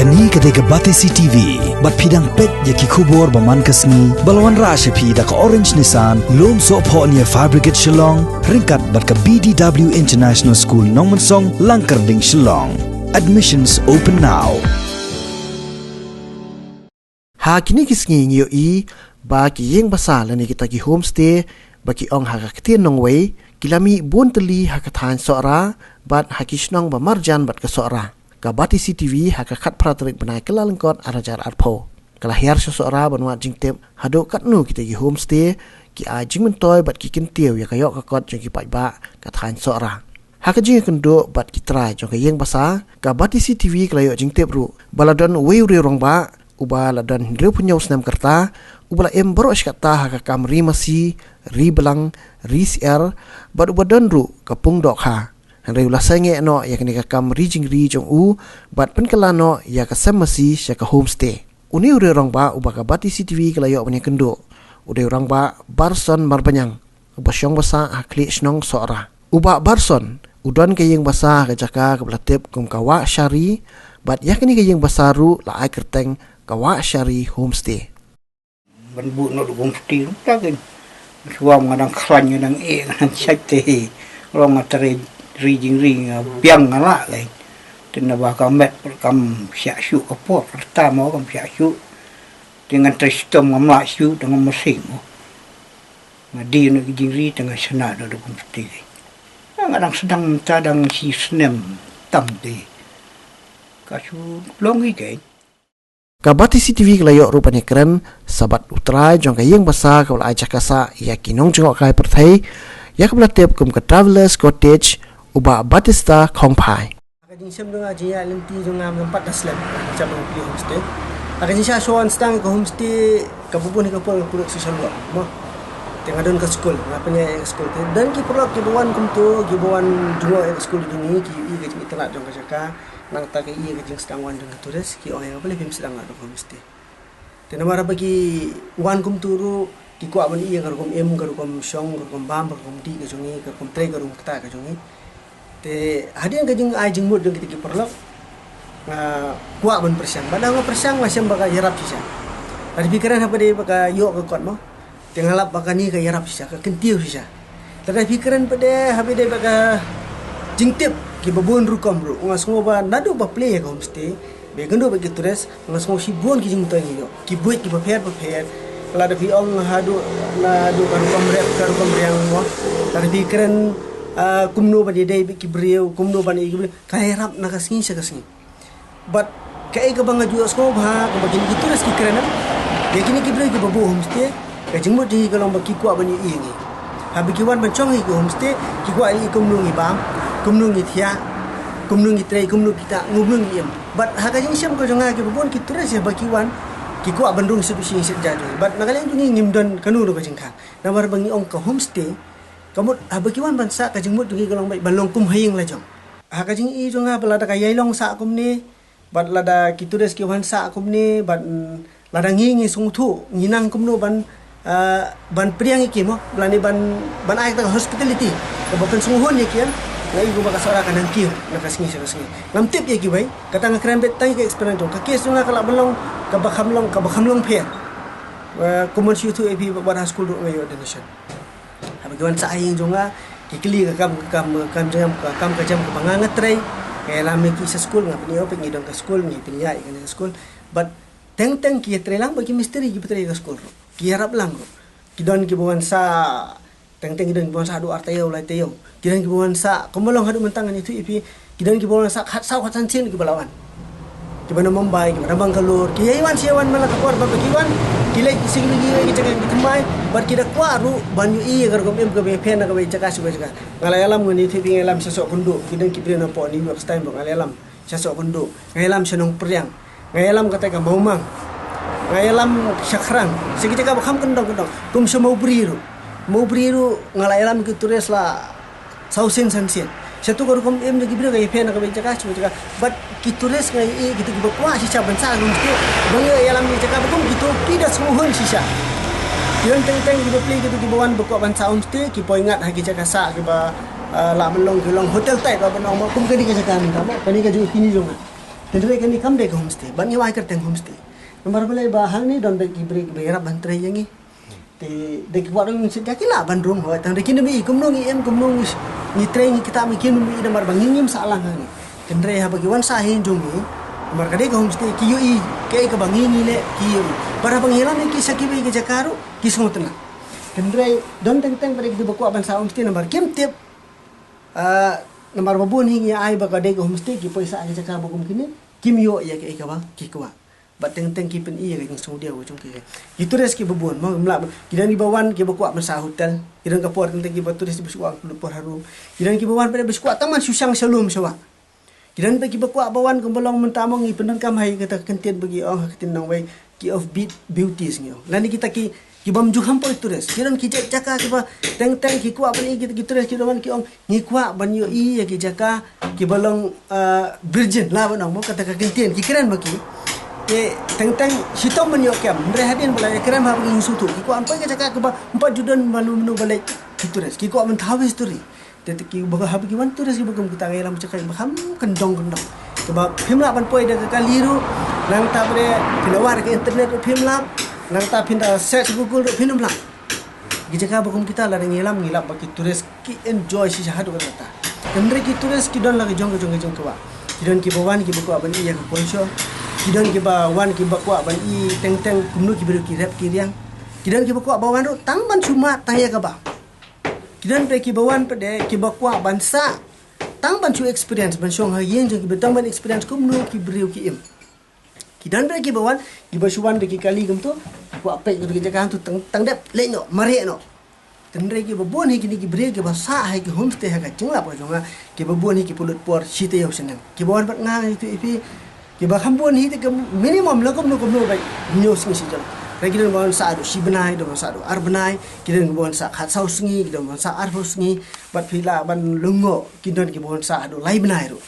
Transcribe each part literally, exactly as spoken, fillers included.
Kane ka dei ka Batesi T V, bad phi dang peit ïa ki khubor ba man ka sngi, ba la wanrah sha phi da ka Orange Nissan, Lumsohphoh near Fire Brigade Shillong, ryngkat bad ka B D W International School Nongmensong, Langkyrding, Shillong. Admissions open now. Ha kine ki sngi ngi ïohi ba ki ïing basa lane kita ki homestay ba ki ong ha ka ktien nongwei, ki la mih bun tylli ha ka thaiñ Sohra bad ha ki shnong ba marjan bad ka Sohra. Ka Batesi T V ha ka khatphra tarik bnai Kyllalyngkot arhajar arphew. Ka la hiar sha Sohra ban wad jingtip haduh katno kita ki homestay ki ai jingmyntoi bad ki kyntiew ïa ka ïoh ka kot jong ki paidbah ka thaiñ Sohra. Ha ka jingïakynduh bad ki trai jong ka ïing basa, ka Batesi T V ka la ïoh jingtip ruh ba la don uwei u riew rangbah uba la don hynriewphew hynñiew snem ka rta, uba la im baroh shi katta ha ka kam ri masi, ri blang, ri syiar, bad uba don ruh ka pung dohkha. Hynrei u la sangeh noh ïa kane ka kam ri jingri jong u bad pynkylla noh ïa ka sem masi sha ka homestay. Une u dei u rangbah uba ka Batesi T V ka la ïoh ban ïakynduh. U dei u rangbah Barson Marbaniang, uba shong basa ha Khlieh Shnong Sohra. U Bah Barson u don ka ïing basa ha ka jaka kaba la tip kum ka Wah Shari, bad ïa kane ka ïing basa ruh la ai kyrteng ka Wah Shari Homestay. Ban buh noh da ka homestay ruh ta kein. Shuwa nga dang khlaiñ, nga dang eh, nga dang shait te. Long nga trei ri jingri, nga biang nga lah kein. Te naba ka met pat kam shah shuh, ka por ka rta mo kam shah shuh. Te ngan trei shitom ngam lah shuh, te ngam mynsiem mo. Nga die noh ki jingri te nga shna noh da ka homestay kein. Nga dang sdang mynta dang shi snem tam te. Ka shu long hi kein. Ka Batesi T V ka la ïoh ruh ban ïakren sa bad u trai jong ka ïing basa kaba la ai jaka sah ïa ki nongjngohkai pyrthei, ïa kaba la tip kum ka Travelers Cottage, u Bah Batista Khongphai. Ha ka jingshem jong nga, jingïaid lynti jong nga, ngam pat da slem. Jam nga plie homestay. Ha ka jingshah shuwa sdang ka homestay, kaba bun hi ka por nga pynlut shisha ruh mo. Te nga don ka skul, nga pynïaid ka skul. Te don ki paralok kiba wan kumto, kiba wan jngoh ïa ka skul jong ngi, ki ïohi ka jingitynnad jong ka jaka. Nangta ki ïohi ka jingsdang wan jong ki tourist, ki ong ïa nga, balei phim sdang noh da ka homestay. Te namar ba ki wan kumto ruh, ki kwah ban ïohi ka rukom im, ka rukom shong, ka rukom bam, ka rukom dih ka jong ngi, ka rukom trei, ka rukom ktah ka jong ngi. Te hadien ka jingai jingmut jong kita ki paralok, nga kwah ban pyrshang. Bad haba nga pyrshang nga shem ba ka ïarap shisha. Lada phi kren haba dei ba ka ïoh ka kot mo. Te nga lap ba kane ka ïarap shisha, ka kyntiew shisha. Lada phi kren pat de haba dei ba ka jingtip kiba bun rukom ruh, nga sngew ba naduh ba plie ïa ka homestay, ba ïakynduh bad ki tourist, nga sngew shibun ki jingmyntoi ngi ïoh. Ki buit kiba pher bapher. Lada phi ong haduh naduh ka rukom rep, ka rukom riang mo. Lada phi kren, ah, kumno ban ïadei bad ki briew, kumno ban ïa ki briew, ka ïarap na ka sngi sha ka sngi. Bad kaei kaba nga ju ïohsngew bha kaba kine ki tourist ki kren, ïa kine ki briew kiba buh homestay, ka jingmut jong ki ka long ba ki kwah ban ïohi ïa ngi. Haba ki wan ban shong ha ki homestay, ki kwah ïohi kumno ngi bam, kumno ngi thiah, kumno ngi trei, kumno ngi ktah, kumno ngi im. Bad ha ka jingshem ka jong nga, kiba bun ki tourist haba ki wan, ki kwah ban rung sha phi sha ïing sha jaka jong ngi. Bad na ka liang jong ngi ngim don kano kano ka jingkhang. Namar ba ngi ong ka homestay, ka mut haba ki wan ban sah, ka jingmut jong ki ka long ba ban long kum ha ïing la jong. Ha ka jingïohi jong nga, ba lada ka ïai long sah kumne, bad lada ki tourist ki wan sah kumne, bad, mm, lada ngi, ngi sngewthuh, ngi nang kumno ban, ah, ban pdiang ïa ki mo, lane ban, ban ai kata ka hospitality kaba pynsngewhun ïa ki, nga ïohi ba ka Sohra ka nang kiew na ka sngi sha ka sngi. Ngam tip ïa kiwei, kata nga kren beit tang ïa ka experience jong nga. Ka case jong nga ka lah ban long kaba kham long, kaba kham long pher. Ah, kumno shu ïathuh ïa phi, bad ha skul ruh nga ïoh donation. Haba ki wan sah ha ïing jong nga, ki kylli ka kam, ka kam, ka kam jam, ka kam ka jam kaba nga nga trei. Nga ïalam ïa ki sha skul, nga pynïoh, peit ngi don ka skul, ngi pynïaid ïa kane ka skul. Bad teng teng ki ïatrei lang bad ki mistri kiba trei ka skul ruh. Ki ïarap lang ruh. Ki don kiba wan sah, teng teng ki don kiba wan sah haduh ar taïew, lai taïew. Ki don kiba wan sah, kumba long haduh mynta ngan ïathuh ïa phi, ki don kiba wan sah khatsaw khatsan sien kiba la wan. Kiba na Mumbai, kiba na Bangalore, ki ïai wan shi ïai wan man la ka por ba ki wan, ki leit sha kiwei kiwei ki jaka kiba thymmai, bad ki da kwah ruh ban ïohi ïa ka rukom im kaba ïapher na kawei ka jaka sha kawei ka jaka. Nga la ïalam, ngan ïathuh ïa phi, nga ïalam sha Sohkynduh, ki don ki briew napoh New York Times, nga la ïalam sha Sohkynduh, nga ïalam sha Nongpriang, nga ïalam kata ka Mawmang, nga ïalam sha Khrang, sha ki jaka ba kham kyndong kyndong, kum sha Mawbri ruh. Mawbri ruh nga la ïalam ki tourist la saw sien san sien. Shato ka rukom im jong ki briew ka ïapher na kawei ka jaka sha kawei ka jaka. Bad ki tourist nga ïohi kito kiba kwah shisha ban sah homestay, ba ngi ïalam ïa ki jaka ba kum kito ki da sngewhun shisha. Ki don teng teng kiba plie, kito kiba wan ba kwah ban sah homestay, ki poi ngat ha ki jaka sah kiba, ah, lah ban long, ki long hotel type, lah ban ong mo, kum kane ka jaka mynta mo, kane ka jong kine jong nga. Hynrei kane kam dei ka homestay, ban ngi wai kyrteng homestay. Namar balei ba hangne don bad ki briew kiba ïarap ban trei ïa ngi. Te da ki kwah dang sha ki lah ban rung hoi tang da ki ngi kumno ngi em kumno ngi trei ngi kita ngi kin ngi namar ba ngi ngim sah lang hangne. Hynrei haba ki wan sah hi jong ngi namar ka dei ka homestay ki ïohi kaei kaba ngi ngi leh ki ïohi. Bad haba ngi lam ïa ki sha kiwei ki jaka ruh ki sngewtynnat. Hynrei don teng teng ba dei kiba kwah ban sah homestay namar kim tip. Ah, namar ba bun hi ngi ai ba ka dei ka homestay ki poi sah ki jaka ba kum kine kim ïoh ïa kaei kaba ki kwah. Bad teng teng ki pyni ïa ka jingsngewdiaw ka jong ki. Ki tourist kiba bun mo mla ki don kiba wan kiba kwah ban sah hotel. Ki don ka por teng teng kiba tourist kiba shu wan por harum. Ki don kiba wan pat ba shu kwah tang ban shu shang sha lum sha wah. Ki don pat kiba kwah ba wan kumba long mynta mo ngi pyndonkam ha kata ka kyntien ba ki ong ha ka ktien nongwei ki offbeat beauties ngi ong. Lane kita ki ki bym ju kham poi tourist. Ki don ki jaka kiba teng teng ki kwah ban ïohi kita ki tourist ki don ki ong ngi kwah ban ïohi ïa ki jaka kiba long, ah, virgin lah ban ong mo kata ka kyntien ki kren ma ki. Te teng teng shitom ban ïoh kem. Hynrei hadien ba la ïa kren ha ba ngi sngewthuh ki kwah ban poi ki jaka kiba ym pat ju don ba lu menu ba leh ki tourist. Ki kwah ban thaw history. Te te ki ba haba ki wan tourist kiba kum kita ngi lam check ba kham kyndong kyndong. Kiba phim lah ban poi da ka kali ruh nangta ba de phin da wad ka internet ruh phim lah nangta phin da search Google ruh phim lah. Ki jaka ba kum kita lada ngi lam ngi lap ba ki tourist ki enjoy shisha haduh katta. Hynrei ki tourist ki don la ka jong ka jong ka jong kiba ki don kiba wan kiba kwah ban ïa ka culture. Ki don kiba wan kiba kwah ban i teng teng kumno kiba ruh ki rep ki riang. Ki don kiba kwah ba wan ruh tang ban shu mad tang ïa kaba Ki don pat kiba wan pat de kiba kwah ban sah tang ban shu experience ban shong ha ïing jong kiba tang ban experience kumno ki briew ki im. Ki don pat kiba wan kiba shu wan da ki kali kumto ki kwah peit ki jaka tu tang tang dep leh noh mareh noh. Tynrai kiba bun hi kini ki briew kiba sah ha ki homestay ha ka jinglap ka jong nga kiba bun hi ki pulut por shi taïew shaneng kiba wan pat nga ïa tu ipi Kiba kham bun hi te ka minimum la kumno kumno ba hynñiew sngi shi jong. Ba ki don ba wan sah haduh shi bnai, don ba wan sah haduh ar bnai, ki don ba wan sah khatsaw sngi, ki don ba wan sah arphew sngi, bad phi lah ban lyngngoh ki don kiba wan sah haduh lai bnai ruh.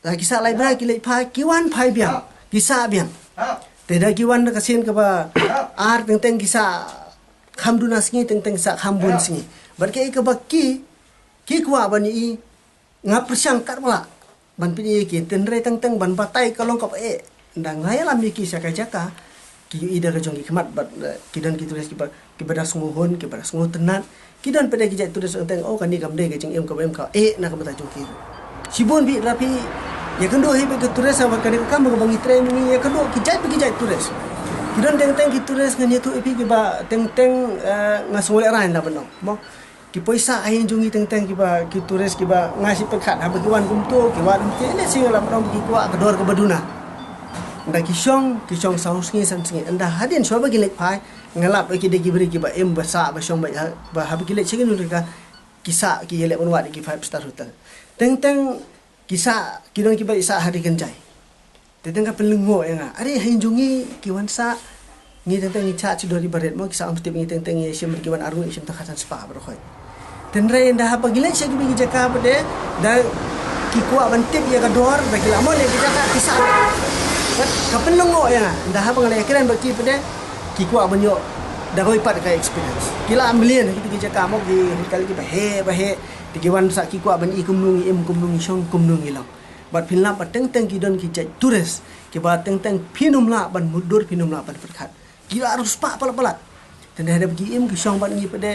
Da ki sah lai bnai ki leit phai, ki wan phai biang, ki sah biang. Te da ki wan da ka sien kaba ar teng teng ki sah kham duna sngi, teng teng sah kham bun sngi. Bad kaei kaba ki ki kwah ban ïohi Nga pyrshang katba lah ban pyni ïa ki, tynrai teng teng ban batai ka long kaba eh. Ynda nga ïalam ïa ki sha ka jaka ki ïohi da ka jong ki khmat bad ki don ki tourist kiba kiba da sngewhun kiba da sngewtynnat. Ki don pat de ki jait tourist teng teng, oh kane kam dei ka jingim kaba em ka eh na ka bynta jong ki. Shibun bha lada phi ïakynduh hi bad ki tourist ha kane ka kam kaba ngi trei ngi ïakynduh ki jait bad ki jait tourist. Ki don teng teng ki tourist ngan ïathuh ïa phi kiba teng teng nga sngewlehrain la ban ong mo. Ki poi sah ha ïing jong ngi teng teng kiba ki tourist kiba nga shu pyrkhat haba ki wan kumto ki wan kumto lehse nga la pynlong ba ki kwah ka dor kaba duna. Ynda ki shong ki shong saw sngi san sngi ynda hadien shuwa ba ki leit phai nga lap ba ki dei ki briew kiba im ba sah ba shong ba haba ki leit sha kino ka ki sah ki ïaleh ban wad ïa ki five star hotel. Teng teng Ki sah ki don kiba sah ha ri kynjai. Teng teng ka pynlyngngoh ïa nga. Are ha ïing jong ngi ki wan sah ngi teng teng ngi sah shu dor ri barit mo ki sah ym tip ngi teng teng ngi shim ki wan arngut shim tang khatsan spah baroh khoit. Tynrai ynda haba ngi leit sha kiba ki jaka ba de da ki kwah ban tip ïa ka dor da ki la mon ïa ki jaka ki sah. Ka pynlyngngoh ïa nga ynda haba nga la ïakren bad ki ba de ki kwah ban ïoh da kawei pat ka experience. Ki la mlien ha kita ki jaka mo ki hotel kiba heh ba heh. Te ki wan sah ki kwah ban i kumno ngi im kumno ngi shong kumno ngi long. Bad phin lap ba teng teng ki don ki jait tourist kiba teng teng phin ym lah ban mutdur phin ym lah ban pyrkhat. Ki la riewspah palat palat. Teng teng da ki im ki shong bad ngi pat de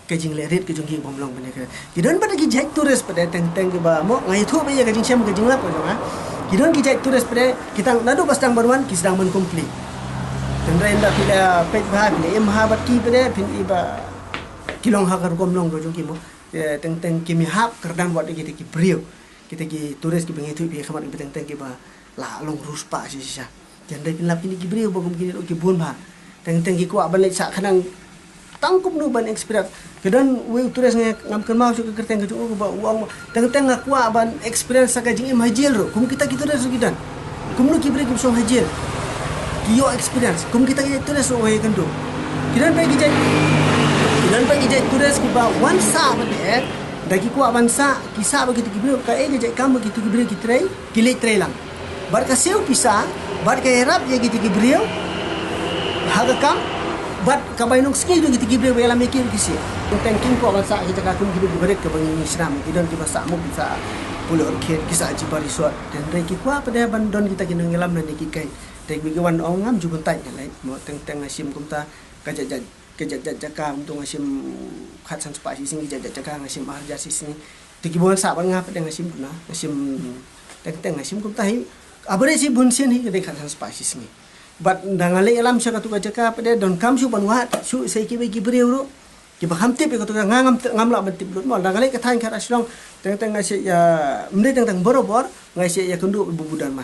ka jingleh rit ka jong ki bym long ban ïakren. Ki don pat de ki jait tourist pat de teng teng kiba mo nga ïathuh ba ïa ka jingshem ka jinglap ka jong nga. Ki don ki jait tourist pat de ki tang naduh ba sdang ban wan ki sdang ban complain. Teng teng da phi la peit bha phi la im bha bad ki pat de phin i ba ki long ha ka rukom long ka jong ki mo. Teng teng kim ïahap kyrdan wat ïa kita ki briew. Kita ki tourist kiba ngi ïathuh ïa phi ha khmat kiba teng teng kiba la long riewspah shisha. Te hynrei phin lap kine ki briew ba kum kine ruh ki bun bha. Teng teng ki kwah ban leit sah khnang tang kumno ban experience. Ki don uwei u tourist nga ngam kynmaw shuh ka kyrteng ka jong u ba u ong teng teng nga kwah ban experience sa ka jingim ha jail ruh kum kita ki tourist ruh ki don. Kumno ki briew ki shong ha jail. Ki ïoh experience kum kita ki jait tourist ruh ïakynduh. Ki don pat ki jait ki don pat ki jait tourist kiba wan sah bad eh da ki kwah ban sah ki sah bad kita ki briew kaei ka jait kam ba kita ki briew ki trei ki leit trei lang. Bad ka siew pisa bad ka ïarap ïa kita ki briew ha ka kam bad ka bai nongsngi jong kita ki briew ba ïalam ïa ki ruh ki siew. Teng teng kim kwah ban sah ki jaka kum ki briew ki barit kaba ngi ngi shnam ki don kiba sah mo ki sah Pule Orchid, ki Sajiba Resort. Te hynrei ki kwah pat de ban don kita ki nongïalam na ne ki kai. Te ki wan ong ngam ju kyntait ne lei. Mo teng teng nga shim kumta ka jait jait, ka jait jait jaka kumta nga shim khatsan spah shi sngi, ka jait jait jaka nga shim ar hajar shi sngi. Te ki bun sah bad nga pat de nga shim duna, nga shim teng teng nga shim kumta hi. Haba dei shi bun sien hi ka dei khatsan spah shi sngi. Bad da nga leit ïalam sha katu ka jaka pat de donkam shuh ban wad shuh sa ïa kiwei ki briew ruh kiba kham tip ïa katu ka, nga ngam, ngam lah ban tip lut mo. Da nga leit ka thaiñ Khatar Shillong, teng teng nga shait ïa, ym dei teng teng, barabor nga shait ïakynduh bad u Babu Dharma.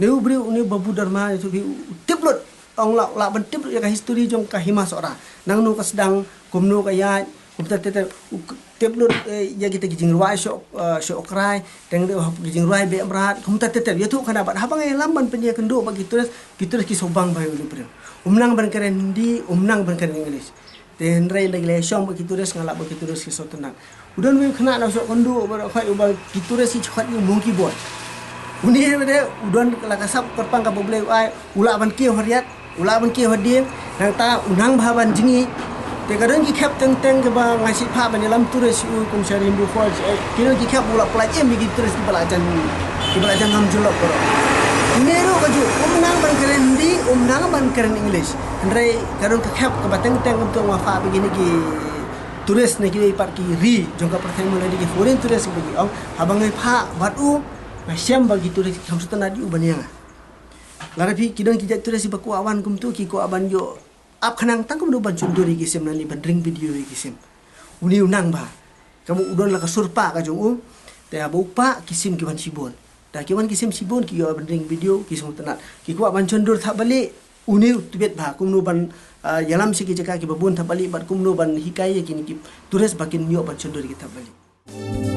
Ne u briew une u Babu Dharma, ïa tu u tip lut, ong lah, lah ban tip lut ïa ka history jong ka Hima Sohra. Nangno ka sdang, kumno ka ïaid, kumta ter ter, u k-, tip lut, eh, ïa kita ki jingrwai shoh, eh, shoh Krai, teng de ki jingrwai beh mrad, kumta ter ter. Ïathuh khana bad haba nga ïalam ban pynïakynduh bad ki tourist, ki tourist ki sngewbang bha ïa u briew. Um nang ban kren Hindi, um nang ban kren English. Te hynrei da ki la shong bad ki tourist, nga lap bad ki tourist ki sngewtynnat. U don uwei u khynnah na Sohkynduh baroh khoit uba ki tourist ki khot ïa u Monkey Boy. Une ba dei u don la ka sap kyrpang kaba U Blei u ai, u lah ban kiew ha riat, u lah ban kiew ha dieng, nangta u nang bha ban jngi. Te ka don ki khep teng teng kiba nga shait phah ban ïalam tourist ïa u kum sha Rainbow Falls, eh, ki don ki khep u la pynlait im ïa ki tourist kiba la jan, kiba la jan ngam jyllop baroh. Une ruh kajuh, um nang ban kren Hindi, um nang ban kren English. Hynrei ka don ka khep kaba teng teng kumta nga phah ba kine ki tourist na kiwei pat ki ri jong ka pyrthei, mut la dei ki foreign tourist ba ki ong, haba nga phah bad u, nga shem ba ki tourist ki kham sngewtynnat ïa u ban ïa nga. Lada phi, ki don ki jait tourist ba kwah wan kumta, ki kwah ban ïoh ap khnang tang kumno ban shon dur ïa ki sim lane ban ring video ïa ki sim. Une u nang bha. Ka mut u don la ka sur pah ka jong u. Te haba u pah ki sim ki wan shibun. Da ki wan ki sim shibun ki ïoh ban ring video ki sngewtynnat. Ki kwah ban shon dur thap balieh. Une u tbit bha kumno ban, ah, ïalam sha ki jaka kiba bun thap balieh bad kumno ban hikai ïa kine ki tourist ba kin ïoh ban shon dur ïa ki thap balieh.